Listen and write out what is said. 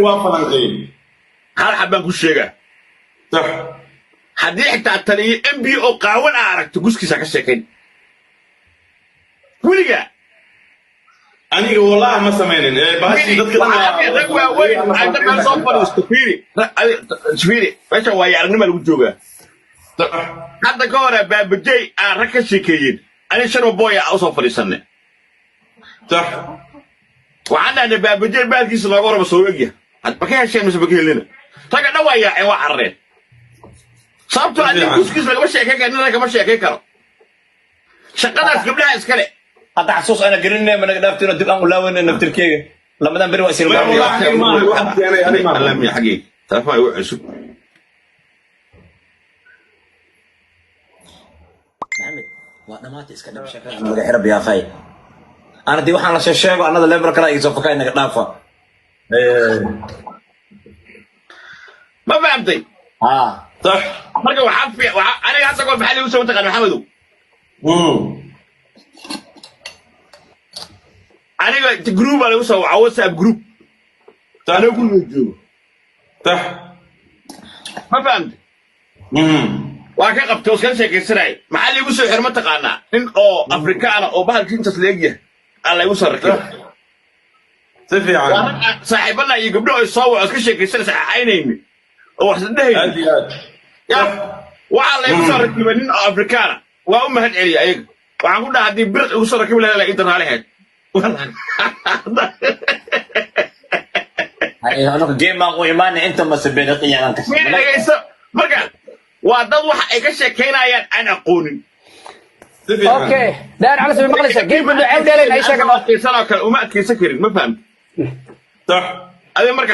Waa falanqeeyey. Hal xab baan ku sheegaa. Sax. Haddii xitaa taliyo MB oo qaawan aa aragto, guskiisa ka sheekayn weligaa. Aniga wallahi ma samaynin ee bahashi dadka dhan. Waxaa arkay rag waaweyn inta meel soo fadhiisto. Fiiri, fiiri, meesha waayo aragnima lagu joogaa. Sax. Hadda ka hore Baabajey aa rag ka sheekeeyeen, ani Sharma Boy aa usoo fadhiisanay. Sax. Waxaan dhahnay, Baabajey baalkiisa looga warrama soo egya, ma ka hesheen mise ma ka helina? Ragga dhan waa yaaceen, waa carareen, sababtoo adiga guskiis lagama sheekayn karo, nina lagama sheekayn karo shaqadaas, gabdhaha iskale. Hadda xasuus ana gelinay, ma naga dhaaftino, dib aan u laawanay naftirkeyga lamadan beri waa Wallahi isilmaamaya. maaha, wax keenay ani maaha. Alla miya xaggeyga telefoon igu cusub. Maxamed, waa dhamaatay, iska dhab sheekada naga xira biyaaqay. Ana dii waxaan la sheego anada level kale iga soo fakay, naga dhaafa. Ma fahamtay? Ha. Sax. Marka waxaa aniga hadda goor maxaa liigu soo taqaan, Maxamedow? Aniga group baa lagu soo wacaa, WhatsApp group, anoo guriga joogo. Sax. Ma fahamtay? Waa ka qabtay oo iskala sheekaysanayay. Maxaa liigu soo xir, ma taqaanaa? Nin oo Afrikaana oo bahalkii intaas la egyahay aa laygu soo rakibay. Si fiican. Waa rag aan saaxiibana iyo gabdho ay soo waco, iska sheekaysanaysa, caynayni oo wax isdhehayni. Aad iyo aad. Ya, waxaa laygu soo rakibay nin oo Afrikaana. Waa u mahad celiya ayaga. Waxaan ku dhaha, haddii biriq igu soo rakibi lahaa, ii daraaleheed. Anuka game aan u imaanay inta mase beedaqiyan ka. Meel dhegayso, marka waa dad waxa ay ka sheekaynayaan aan aqoonin. Si fiican. Okay, Daar Cali soo maqlaysa, game ku dhacay dheereen ay sheegan. Adkaysan oo kale uma adkaysan karin, ma fahamti? Sax. Adiga marka.